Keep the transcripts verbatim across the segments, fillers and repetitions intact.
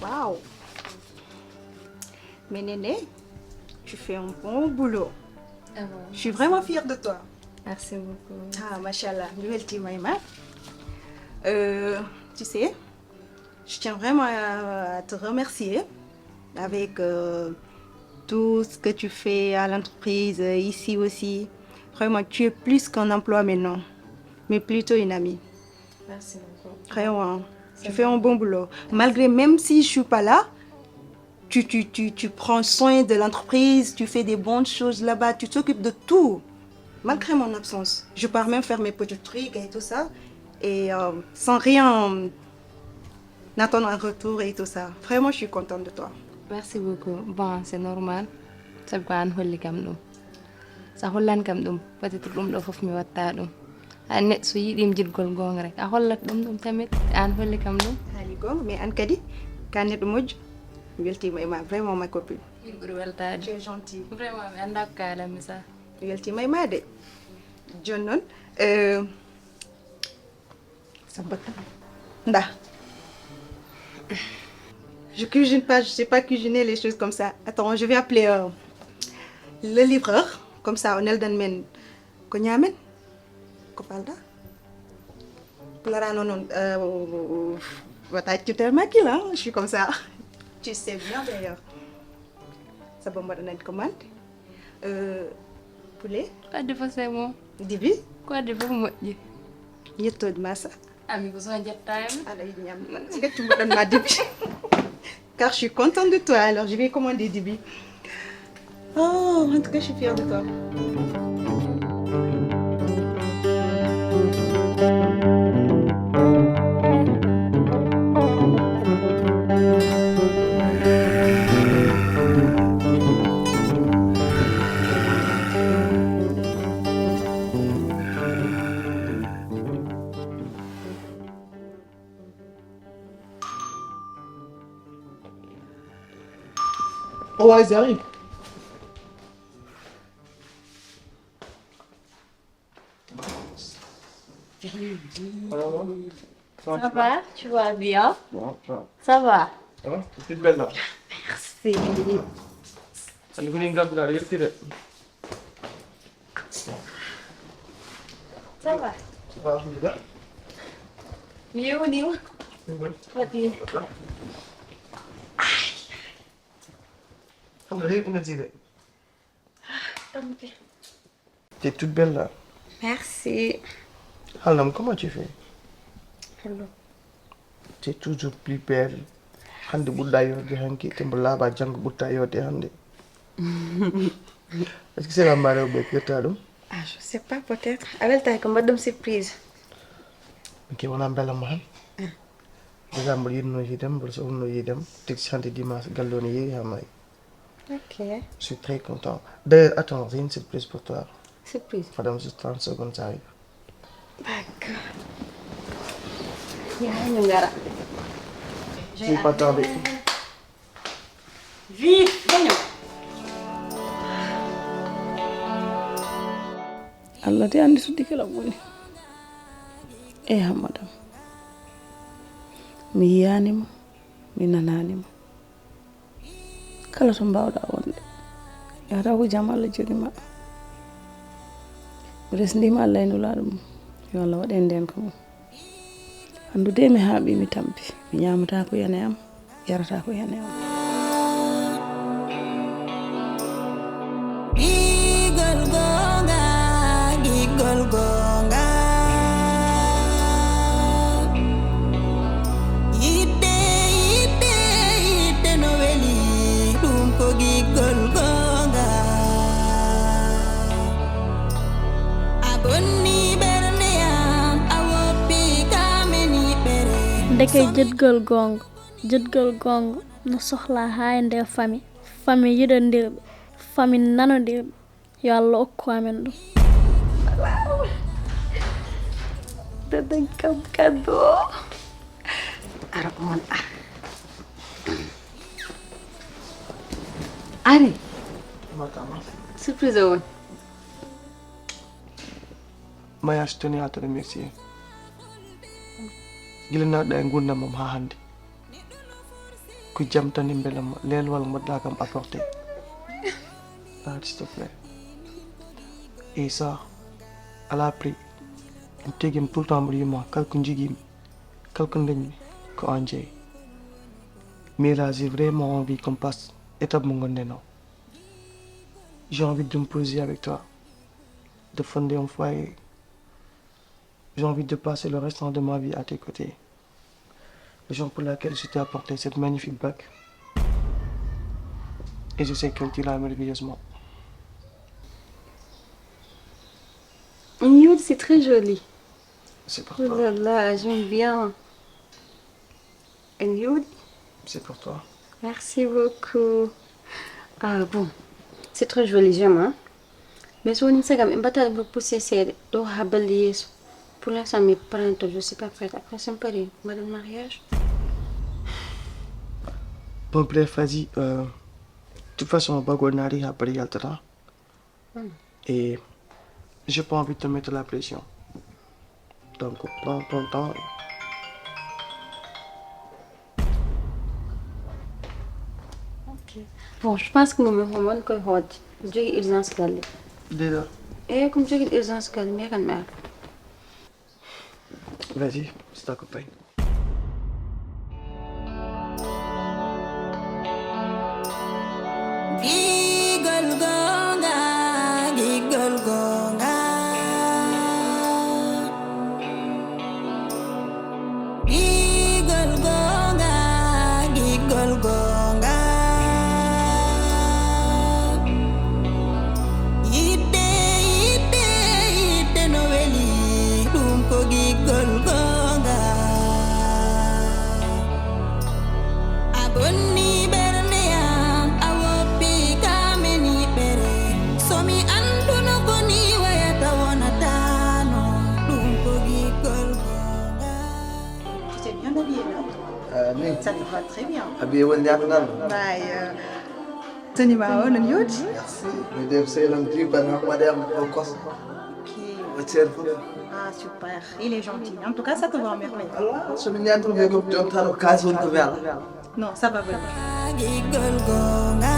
Waouh. Mais Néné, tu fais un bon boulot. Ah bon. Je suis vraiment fière de toi. Merci beaucoup. Ah, machallah, mi weltiima e ma. Euh, tu sais, je tiens vraiment à te remercier avec euh, tout ce que tu fais à l'entreprise, euh, ici aussi. Vraiment, tu es plus qu'un emploi maintenant, mais plutôt une amie. Merci beaucoup. Vraiment, tu fais un bon boulot. Malgré, même si je suis pas là, tu, tu, tu, tu prends soin de l'entreprise, tu fais des bonnes choses là-bas, tu t'occupes de tout. Malgré mon absence, je pars même faire mes petits trucs et tout ça, et euh, sans rien attendre en retour et tout ça. Vraiment, je suis contente de toi. Merci beaucoup. Bon, c'est normal. Sabu ko an holli kam ɗum. Sa hollan kam ɗum, peut-être ɗum ɗo fof mi watta ɗum. An neɗɗo so yiɗi jiɗgol goonga rek, a hollat ɗum ɗum tamit, an holli kam ɗum. Haali goonga, mais an kadi, ka neɗɗo moƴƴo. Mi weltiima e ma, vraiment, ma copine. Min ɓuri weltaade. Tu es gentille. Vraiment, mi anndaa ko kaalanmi sa. Mi weltiima e ma de. Jooni noon, euh, Sabata. Nda. Je cuisine pas, je sais pas cuisiner les choses comme ça. Attends, je vais appeler euh, le livreur. Comme ça, o neldan men ko ñaamen. Ko falda. Pulaar noon, euh, wata accu tellement qu'il, hein, je suis comme ça. Tu sais bien d'ailleurs. Sabu mbaɗa nani commande. Euh, poulet. Ko addi fof c'est bon. Dibi. Ko addi fof moƴƴi. Yettoode ma sa. Ami ko so jettaani. Aɗa yiɗi ñaamde. Ngaccu mbaɗan ma dibi. Car je suis contente de toi, alors je vais commander dibi. Oh, en tout cas, je suis fière de toi. Oh, ils arrivent. Alors, comment tu vas ? Ça va, tu vas bien ? Bon, ça va. Ça va ? Ça va ? Tu es belle là. Merci. Allez, venez, regarde là, regarde. Ça va ? Ça va, alhamdulillah. Mieux, mieux. Oui. Vas-y. Alhamdulillah, on a dit. Tant pis. Tu es toute belle là. Merci. Halnam, comment tu fais ? Hello. Tu es toujours plus belle. Hannde ɓurɗa yorde hanki, te mbo laaɓa janngo ɓurta yorde hannde. Est-ce que c'est la marée ou bien piyata ɗum ? Ah, je sais pas, peut-être. A weltaaki ko mbaɗɗum surprise. Ok, wona mbela mo han. Ah. Déjà mboɗo yiɗno yiidem, mboɗo sohluno yiidem. Tigi hannde dimanche galle woni yeewi ha maayi. Ok. Je suis très content. D'ailleurs, attends, j'ai une surprise pour toi. Surprise ? Madame, juste trente secondes, ça arrive. D'accord. Yaay ñu ngara. Je vais pas tarder. Vite, venez. Allah de anndi suddi kala woni. Eh, Hammadam. Mi yiyaani ma, mi nanaani ma. Kala to mbaawɗaa wonde, yahata ko jam Allah jogi ma. Mi resndiima Allah e Nulaaɗo mum, yo Allah waɗ en ndeenka mum. Anndu de mi haaɓii, mi tampi, mi ñaamataa ko yani am, yarataa ko yani am. Giggol goonga, giggol goonga. Yiɗde, yiɗde, yiɗde no weli, ɗum ko giggol goonga. A bonni ɓernde am, a woppi kam e niɓɓere. Ndeke jiɗgol goonga, jiɗgol goonga no sohlaa haa e nder famille, famille yiɗondirɓe, famille nanondirɓe. Yo Allah okku amen ɗum. Dadan kam kado. Ara on a. Ari. Surprise on. Maya, je tenais à te remercier. Gila naɗɗa e ngurdam am haa hannde. Ko jam tan e mbelamma, leelwal mbaɗɗa kam apporté. Ah, s'il te plaît. Et ça, à la prix, mi tigi tout le temps mbaɗi ma, kala ko njogimi, kala ko dañmi, ko an jeyi. Mais là, j'ai vraiment envie qu'on passe étape mo ngonɗen o. J'ai envie de me poser avec toi, de fonder un foyer. J'ai envie de passer le restant de ma vie à tes côtés. Raison pour laquelle je t'ai apporté cette magnifique bague. Et je sais qu'elle t'ira merveilleusement. Nude, c'est très joli. C'est pour Oh toi. Là là, j'aime bien. Nude, C'est pour toi. Merci beaucoup. Ah bon, c'est très joli, j'aime, hein. Mais so woni saga mi mbaɗata ɗum poussé seeɗa ɗo haa balɗe yeeso. Pour l'instant, mi prends toujours, je suis pas prête. Après, ça me paraît, madame mariage. Bon, bref, vas-y. Euh, de toute façon, bague o naati haa bari yaltata. Et j'ai pas envie de te mettre la pression. Donc, prends ton temps. Ok. Bon, je pense que nous me remonte que hot. J'ai urgence galle. Déjà. Et comme j'ai urgence galle, mais quand même. Vas-y, je t'accompagne. Giggol gonga, giggol gonga. Giggol gonga, giggol gonga. Yiɗde, yiɗde, yiɗde no weli, ɗum ko giggol gonga. A bonni ɓernde am, a woppi kam e niɓɓere. So mi annduno ko ni wayata wonataano, ɗum ko giggol gonga. Tu t'es bien habillée là. Euh, mais Ça te va très bien. Habillé woni ñaata ngal? Bah, euh, tenue ma, oh, non, yoti. Merci. Mais des c'est l'homme du ben madame au cos. Ok. Au cerveau. Ah, super. Il est gentil. En tout cas, ça te va à merveille. Alors, so mi ñaata ko ko jonta ko kaas woni ko wela. Non, ça va vraiment. Giggol gonga.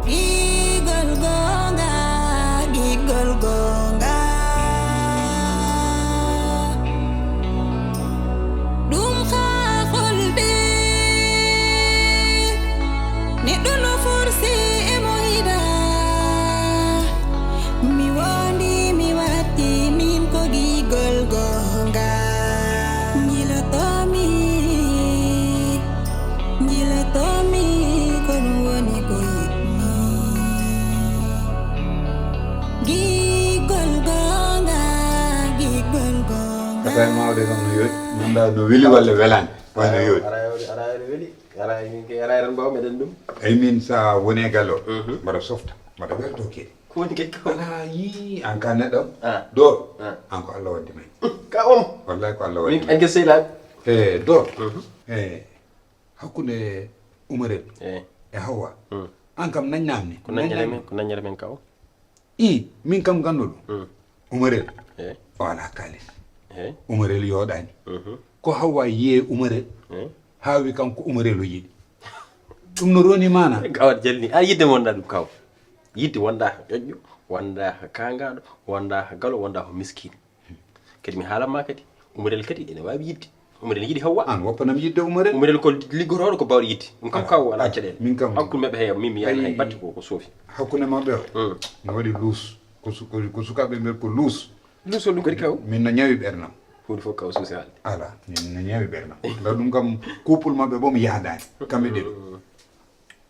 Giggol gonga, giggol gonga. Ɗum haa holde neɗɗo no forse e mo yiɗa. Mi wondi, mi watti, min ko giggol gonga. Njilotomi, njilotomi, ko ɗum woni ko yiɗmi. Giggol gonga, giggol gonga. Kata e mawde kam no yooɗi. Nanda no weli walla welani? Way no yooɗi. Ara weli, ara weli. Ara min ke ara ran bawo meɗen ɗum. Ay min sa wone gallo. Mbaɗa softa. Mbaɗa welto kedi. Ko woni ke ko? Ala yi an ka neɗɗo. Ah. Dor. Ah. An ko Allah waddi may. Ka on. Wallahi ko Allah Min waddi may. en ke seyla. E dor. E hakkunde Umarel Eh. e Hawwa. An kam nañnam ni. Ko naññere men, ko naññere men ka o. I min kam ganduɗo. Umarel Eh. O ala kalis. Eh. Umarel yoɗani. Mhm. Ko Hawwa yiye Umarel. Eh. Haawi kam ko Umarel o yiɗi. Ɗum no roni mana. Gawat jalni. A yidde wonda ɗum kaw. Yidde wonda ko ƴoƴƴo, wonda ko kangaɗo, wonda ko galo, wonda ko miskino. Kadi mi haalan ma kadi. Umarel kadi ene wawi yidde. Umarel yiɗi Hawwa. An woppanam yidde Umarel. Umarel ko liggotoɗo ko bawɗo yidde. Ɗum kam kaw wala caɗele. Min kam. Hakkunde maɓɓe he mimmi yani hay batte ko ko soofi. Hakkunde maɓɓe o. No waɗi luus. Ko su- ko- ko sukaɓe mbiyata ko luus. Luusol ɗum kadi kaw. Min no ñawi ɓernam. Huunde fof kaw suusi haalde. Ala, min no ñawi ɓernam. Ndax ɗum kam couple maɓɓe boom yahdani. Kamɓe ɗiɗo.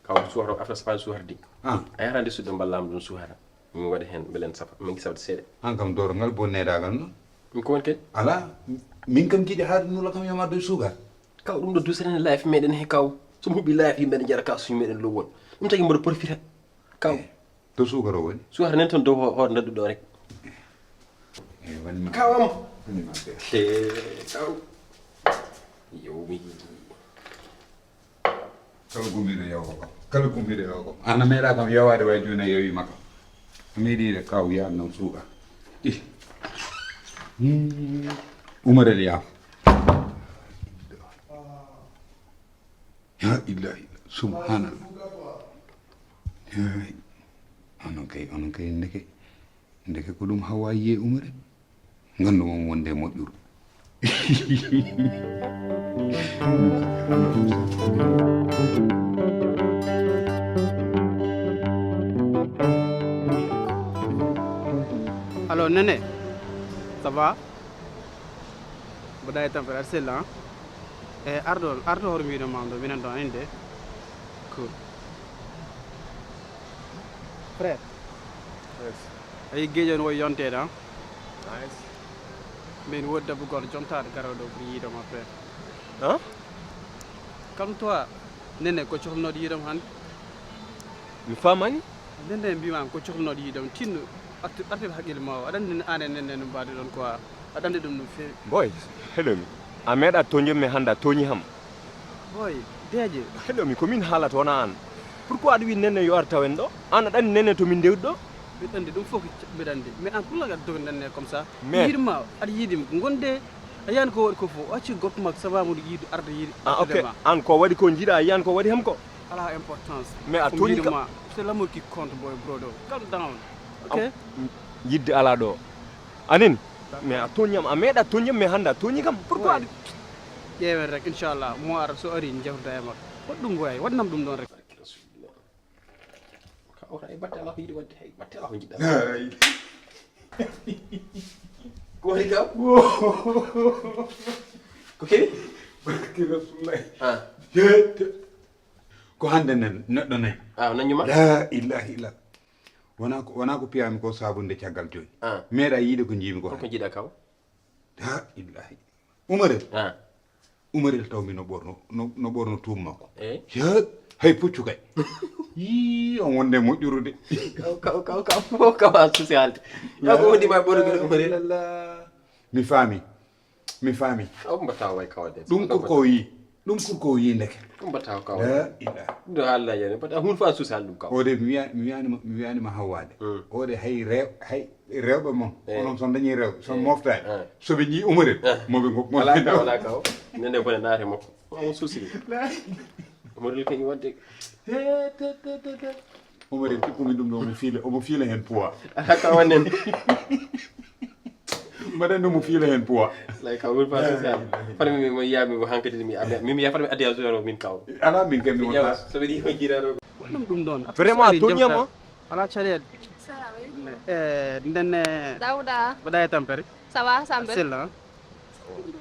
Kaw suwata o afta sapani suwata di. Ah. A yahata nde suɗɗo mballama ɗum suwata. Min waɗa hen mbelen sapa min gisa waɗa seeɗa. An kam doro ngal bonnedagal no. Min ko woni kadi? Ala, min kam jiɗi haade nula kam yoma dow sugar. Kaw ɗum ɗo dusata ne life meɗen he kaw. So mi huɓi life yimɓe ne jara kaw suñu meɗen lowol. Ɗum tagi mboɗo profita. Kaw. To sugar o woni. Suwata nen toon dow hoore ndaddu ɗo rek. E wani ma. Kaw am. Wani ma be. He kaw. Yowmi. Kala gummiɗo yawa ko. Kala gummiɗo yawa ko. Ana meeɗa kam yawade way joni a yawi makka. A meeɗi de kaw yaade noon suuɗa. I. Hmm. Umarel yaw. Illahi, subhanallah. Hey, onon kay, onon kay, ndeke, ndeke ko ɗum Hawa yiye Umar. Nganndu mon wonde moƴƴuru. Allo, Nene, ça va? Mboɗa e tampere, aɗa selli, hein? E arɗo, arɗo hoore mbiɗo mam ɗo, minen ɗon inde. Cool. Frère. Yes. A yi geejo on woyi yonteede, hein? Nice. Min woodi debbo goto jontaade garoɗo pour yiido ma, frère. Hein? Comme toi, Nene, ko cohlunooɗo yiido ma hannde? Mi faamaani. Nene mbimami ko cohlunooɗo yiido ma, tinno artir, artir haqqille ma o. Aɗa anndi an e Nene no mbaadi ɗon quoi. Aɗa anndi ɗum no feewi. Boy, hello mi. A meeɗa tooñde mi hannde a tooñi ham. Boy, deeƴe. Hello mi, ko min haalata wona aan. Pourquoi aɗa wiya Nene yo ar tawen ɗo? Aan aɗa anndi Nene to min ndewdi ɗo? Mbiɗa anndi ɗum fof mbiɗa anndi. Mais aan pour la aɗa dogi Nene comme ça? Mais yiɗma, aɗa yiɗi gonde. A yiyan ko waɗi ko fof, o acci gorko makko sababu yiɗi arde yiɗi. Ah ok, aan ko waɗi ko jiɗa, a yiyan ko waɗi ham ko? Ala importance. Mais a tooñi kam. C'est l'amour qui compte, boy, brother. Calm down. Ok? Yidde alaa ɗo. Anin? Mais a tooñi am, a meeɗa tooñde am, mais hannde a tooñi kam. Pourquoi? Ƴeewen rek, inchallah. Mo ara, so ari, jewtida e makko. Waɗ ɗum, boy. Waɗnam ɗum ɗon rek. Ka ora e batte ala ko yiɗi waɗde, hay batte ala ko jiɗɗa. Ko waɗi kam? Ko kewi? Barki Rasulullah. Ah. Ko hannde nen neɗɗo nayi. Ah, nanñuma? La ilaha illallah. Wona ko wona ko piyami ko sabunde caggal jooni. Ah. Meeɗa yiide ko jiimi ko. Ko jiɗa kaw? La ilaha illallah. Umarel. Ah. Umarel tawmi no ɓorno no, no ɓorno tuum makko. Eh. He, hay puccu kay. Yii on wonde moƴƴurude. Kaw kaw kaw kaw kaw kaw a susi haalde. Ya ko woni ma ɓorno gere Umarel. Mi faami. Mi faami. Aw mbatta way kawade. Ɗum ko ko yi. Ɗum ko ko yi ndeke. Ɗum mbatta kaw. La ila. Ɗum haalda yene mbatta hun fa susi haalde ɗum kaw. Ode mi wiya mi wiyanima mi wiyanima hawwade. Ode hay rew hay rewɓe mon onon son dañi rewɓe son moftaade soɓe jii umarel moɓe goppi mon ala kaw ala kaw nene bone naate makko on suusiri umarel kañum wadde umarel tikkumi ɗum ɗo omo fiila omo fiila heen poids ala kaw wannen mbaɗen ɗum mo fiila heen poids lay kaw woni fa social fana mi mo yiyami mo hankadi mi mi mi fana mi addi azoro min kaw ala min kam mi wona so ɓe ɗi ko jiiraro ɗum ɗum ɗon vraiment a toñama Ala caɗeele. Eh, ndenne. Dawda. Mbaɗa e tampere. Ça va, Sambe? Sella.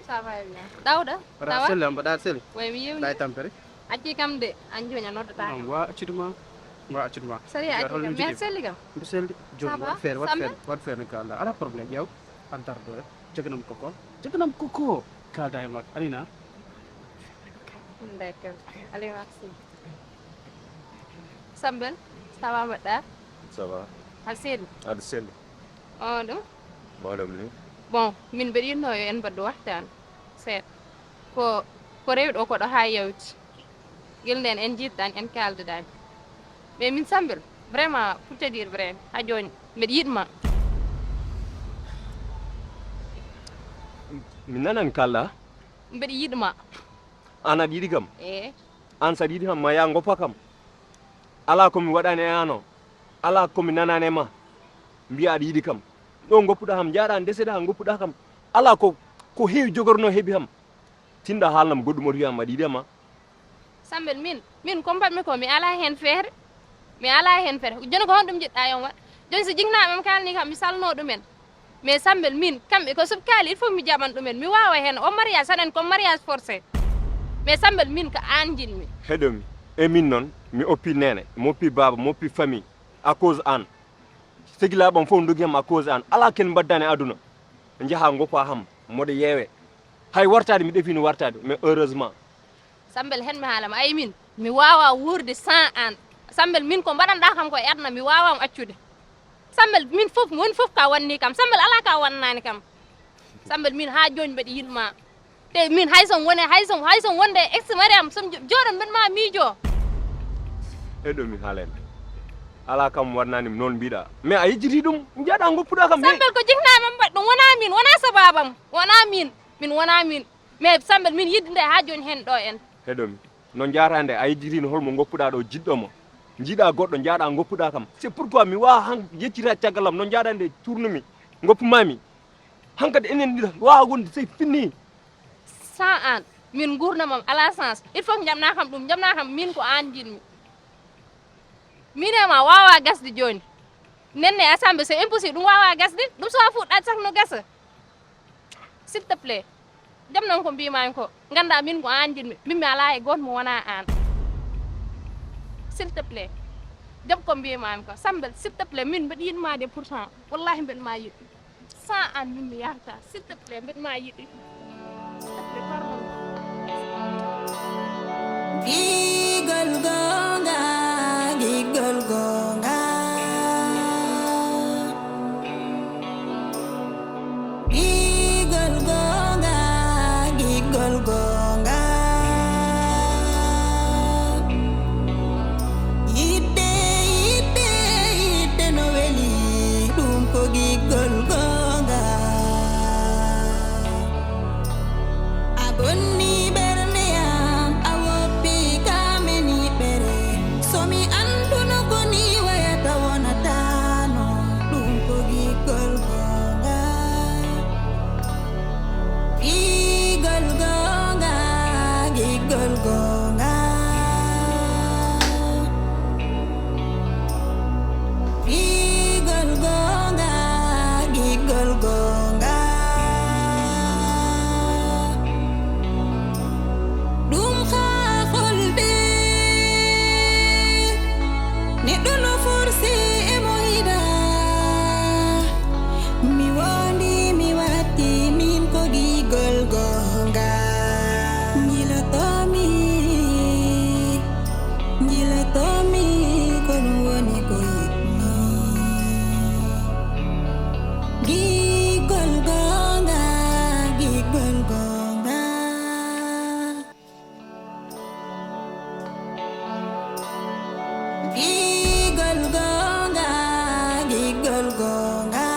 Ça va bien. Dawda. Mbaɗa sella, mbaɗa sella. Oui, mi yewni. Mbaɗa e tampere. Acci kam de, an joni a noddata. Non, wa accituma. Wa accituma. Sari acci kam. Mais selli kam. Mbi selli. Joni waɗ feere, waɗ feere, waɗ feere no kalɗa. Ala problème, ƴeew. Antar ɗo. Joganam koko. Joganam koko. Kalda e makko. Anina. D'accord. Allez, merci. Sambel, ça va mbaɗɗa? Ça va. Aɗa selli? Aɗa selli. On ɗum? Mawɗam ni. Bon, min mbeɗa yinno yo en mbaɗdu wahtaan seeɗa. Ko ko rewi ɗo ko ɗo haa yawti. Gila nden en njiiddaani, en kaaldidaani. Mais min Sambel, vraiment, pour te dire vrai, haa jooni mbeɗa yiɗ ma. Mi nanan kaalɗa. Mbeɗa yiɗ ma. Aan aɗa yiɗi kam? Eey. Aan so aɗa yiɗi kam ma yaa ngoppa kam. Alaa ko mi waɗaani e aan o. Alaa ko mi nanaani e ma. Mbiyaa aɗa yiɗi kam. Ɗo ngoppuɗaa kam njahɗaa ndeseɗaa ngoppuɗaa kam. Alaa ko ko heewi jogornoo heɓi kam. Tinɗaa haalnam goɗɗum oto wiyaa ma aɗa yiɗi e ma. Sambel min, min ko mbaɗmi ko mi alaa heen feere. Mi alaa heen feere. Jooni ko honɗum njiɗɗaa yo mi waɗ? Jooni so jiknaaɓe am kaalnii kam mi salnoo ɗumen. Mais Sambel min kamɓe ko soɓe kaali il faut mi jaɓan ɗumen mi wawa hen o mariage saɗen ko mariage forcé mais Sambel min ko an jinmi. Heɗomi e min noon mi oppi nene mi oppi baba mi oppi famille à cause an segilaɓam fof dogi ham à cause an ala ken mbaddani aduna jaha goppa ham moɗo yeewe hay wartade mi ɗefino wartade mais heureusement. Sambel hen mi haalama ay min mi wawa wuurde sans an Sambel min ko mbaɗanɗa kam ko e aduna mi wawama accude. Sambel min fof woni fof ka wanni kam Sambel ala ka wannani kam Sambel min ha joni mbeɗa yiɗma te min hay son wone hay son hay son wonde e ex mari am son joɗo mbeɗa ma miijo. Eɗo mi haalani ala kam wannanimi noon mbiɗa mais a yejjiti ɗum jaɗa goppuɗa kam Sambel ko jiknama mbaɗ ɗum wona min wona sababam wona min min wona min mais Sambel min yidde nde ha joni hen ɗo en heɗomi No njaataa nde a yejjitiino, hol mo ngoppuɗaa ɗo jiɗɗo mo? Njiɗaa goɗɗo, njaaɗaa ngoppuɗaa kam. C'est pourquoi mi waawaa han yeccita caggal am, no njaataa nde cuurnumi, ngoppumami. Hankadi enen ɗiɗo waawaa wonde, c'est fini. Sans aan, min nguurndam am alaa sens. Il faut que njaɓnaa kam ɗum, njaɓnaa kam min ko aan njiɗmi. Min e maa waawaa gasde jooni. Nenne e Asambe, c'est impossible, ɗum waawaa gasde. Ɗum so a fuɗɗaade sax no gasa. S'il te plaît, jam nan ko mbiimaami ko. Nganndaa min ko aan njiɗmi. Min mi alaa e gooto mo wonaa aan. S'il te plaît, jam ko mbiimaami ko. Sambel, s'il te plaît, min mbeɗa yiɗ maa de pourtant. Wallahi mbeɗa maa yiɗ. Sans aan min mi yahata. S'il te plaît, mbeɗa maa yiɗi. S'il te plaît, pardon. Gigol gonga, gigol gonga. Gigol gonga, gigol gonga. Yiɗde, yiɗde, yiɗde no weli, ɗum ko giggol gonga. A bonni ɓernde am, a woppi ka meni ɓere. So mi annduno ko ni wayata wonataano, ɗum ko giggol gonga. Giggol gonga, giggol gonga. Giggol gonga, giggol gonga. Ɗum haa holde? Neɗɗo no forse e mo yiɗa. Mi wondi, mi watti, min ko giggol gonga. Njilotomi, njilotomi, ko ɗum woni ko yiɗmi. Giggol gonga, giggol gonga. Giggol gonga, giggol gonga.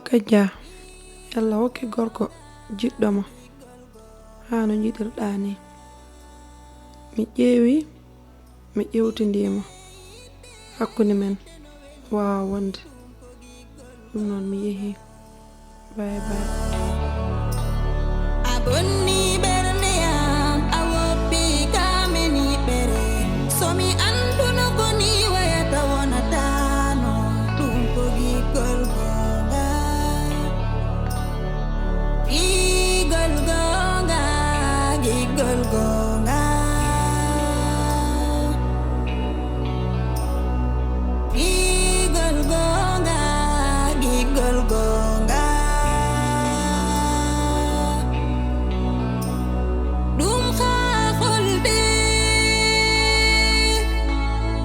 Kajja, Yalla hokki gorko jiɗɗo ma haa no njiɗirɗaa nii. Mi ƴeewi, mi ƴeewtindii mo. Hakkunde men waawaa wonde. Ɗum noon mi yehii. Bye bye. A bonni ɓernde am, a woppi ka meni ɓere. So mi annduno ko ni wayata wonataano, ɗum ko giggol gonga. Giggol gonga, giggol gonga. Giggol gonga, giggol gonga. Ɗum haa holde?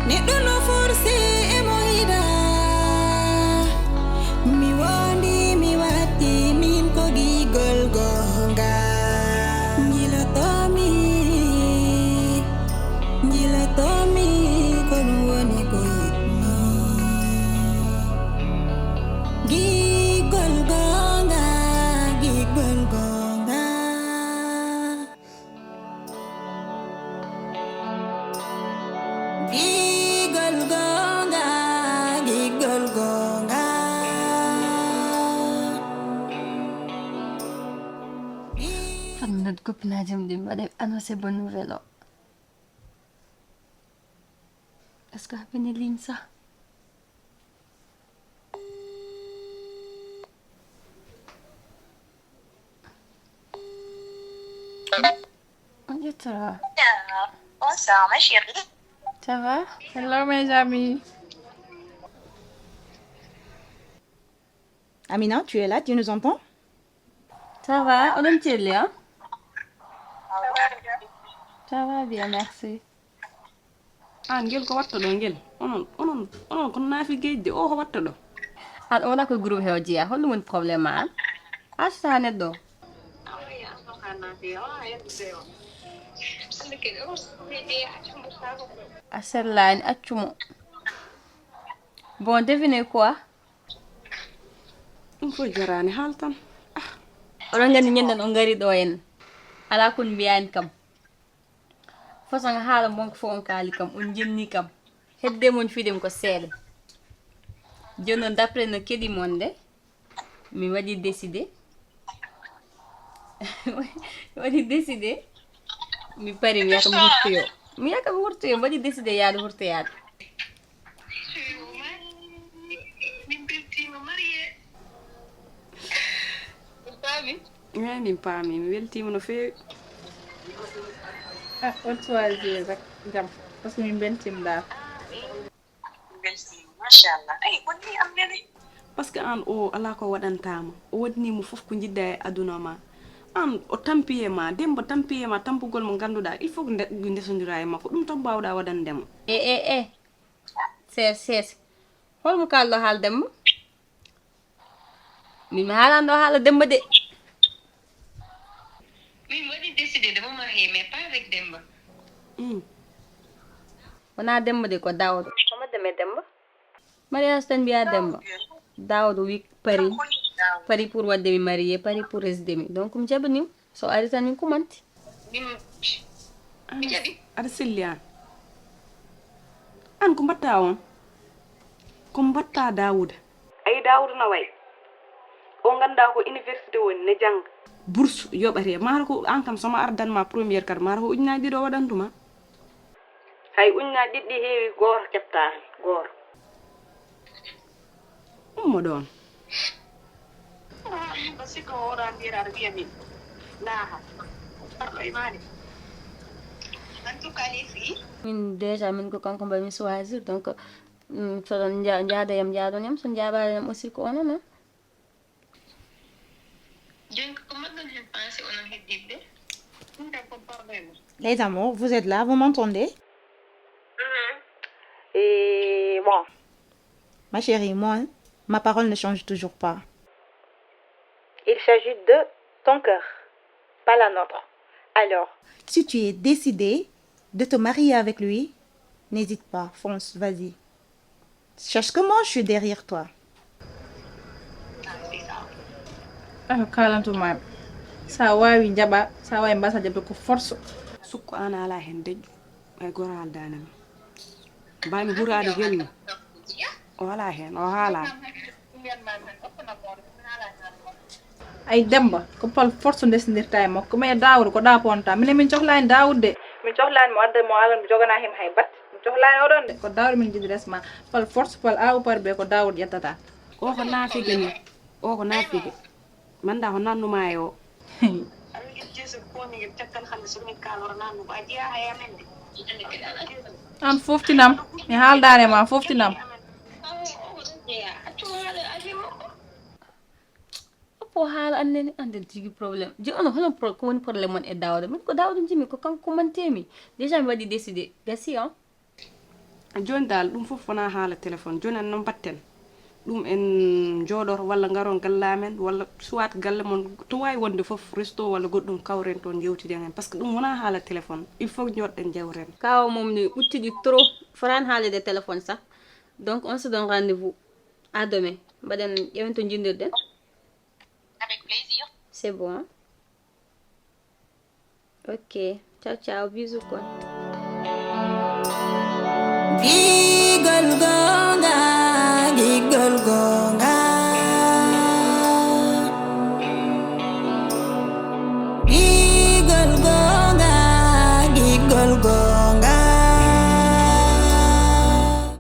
Neɗɗo no forse e mo yiɗa. Mi wondi, mi watti, min ko giggol gonga. Njilotomi, njilotomi, ko ɗum woni ko yiɗmi. Giggol gonga, giggol gonga. Giggol gonga, giggol gonga. Fat mi nodda copinaaji am ɗi, mi waɗa annoncé bonne nouvelle o. Est-ce que a bene ligne sax? On ƴettata. Bonsoir, ma chérie. Ça va? Hello, mes amis. Amina, tu es là, tu nous entends? Ça va, oɗon celli, hein? Ça va bien, merci. Aan, ngel ko watta ɗo ngel? Onon, onon, onon ko naafigeeji de, o ko watta ɗo? Aan, o wonaa ko e groupe he o jeyaa, holɗum woni problème ma aan? Acca neɗɗo. A sellaani, accu mo. Bon, devinez quoi? Ɗum fof jaraani, haal tan. Ah. Oɗon nganndi ñanden on ngari ɗo en. Alaa kon mbiyaani kam. Façon haala mon ko fof on kaali kam, on njenni kam. Hedde mon fiide mi ko seeɗa. Jooni noon, d'après no keɗi mon nde, mi waɗi décidé. Mi waɗi décidé. Mi pari, mi yaka mi hurtoyo. Mi yaka mi hurtoyo, mi waɗi décidé yaade hurtoyaade. Min beltiima, Mariye. Faami? Eey, min paami, mi weltiima no feewi. Ah, on choisir rek, jam, parce que min beltiima daal. Min beltiima, machallah. Ay, ko nii am nene. Parce que aan o, alaa ko waɗantaa ma. O waɗnii mo fof ko njiɗɗaa e aduna ma. Aan, o tampi e ma, Demmba tampi e ma, tampugol mo ngannduɗaa, il faut que nde-, ndesondiraa e makko. Ɗum tan mbaawɗaa waɗande mo. E, e, e. Sees, sees. Hol mo kaalɗo haala Demmba? Min mi haalano haala Demmba de. Min waɗi décidé de mo marié, mais pas avec Demmba. Hmm. Wonaa Demmba de, ko Daawuda. Ko madame Demmba? Mariage tan mbiyaa Demmba. Daawuda wi pari. Pari pour waɗde mi marié, pari pour resde mi. Donc mi jaɓani mo. So ari tan min kumanti. Min mi jaɓi. Aɗa selli aan. Aan ko mbaɗtaa oon? Ko mbaɗtaa Daawuda? Ayi, Daawuda no wayi. O nganndaa ko université woni, ne jannga. Bourse yoɓatee. Maaro ko aan kam, so ma ardan ma première kadi, maaro ko ujunaaji ɗiɗi o waɗantu ma. Hay ujunaaji ɗiɗi ɗi heewi, gooto keɓtaa heen, gooto. Ummo ɗoon. Ah, ba sikka o waɗa mbiyata aɗa wiya min. Naaha. Parɗo e maani. En tout cas, les filles. Min déjà, min ko kanko mbaɗmi choisir, donc, mm, so ɗon nja-, njaada yam, njaadon yam, so njaabaade yam aussi ko onon, non? Jonka, ko mbaɗɗon heen pensé onon heddiiɓe? Ɗum kam ko problème. Les amours, vous êtes là, vous m'entendez? Mhm. Et bon, ma chérie, moi, ma parole ne change toujours pas. Il s'agit de ton cœur, pas la nôtre. Alors, si tu es décidé de te marier avec lui, n'hésite pas, fonce, vas-y. Cherche que moi, je suis derrière toi. Ah, kaalantu ma. Sa waawi njaɓa, sa waawi mbasa jaɓde ko force. Sukko aan alaa heen deƴƴo. Ay goro haaldaani ma. Mbaami huraade heen. O alaa heen, o haalaa. Ay Demmba, ko par force ndesndirta e makko. Mais Daawuda, ko ɗa ponta. Minen min cohlaani Daawuda de. Min cohlaani mo adda mo alal, mi jogana heen hay batte. Min cohlaani oɗon de. Ko Daawuda min njiɗi resma. Par force, par A ou par B, ko Daawuda ƴettata. O ko naafige ni. O ko naafige. Manda ko nannuma e o. Aan foftinam. Mi haaldaani ma, foftinam. Oppo haala annene, anden tigi problème. Je, ono, hono pro-, ko woni problème mon e Daawuda? Min ko Daawuda njimi, ko kanko ko mantemi. Déjà mi waɗi décidé. Gasi, hein? Jooni daal, ɗum fof wonaa haala téléphone. Jooni en no mbaɗten? Ɗum en njooɗoto, walla ngaron galle amen, walla soit galle mon, to waawi wonde fof, resto walla goɗɗum, kawren toon, njewtiden heen. Parce que ɗum wonaa haala téléphone. Il faut njooɗɗen, njewren. Kaawa mom ne ɓuttiɗi trop, fotaani haalede téléphone sax. Donc, on se donne rendez-vous à demain. Mbaɗen, ƴeewen to njinndirɗen. Avec plaisir. C'est bon, hein? Ok. Ciao, ciao. Bisous, quoi. Bigol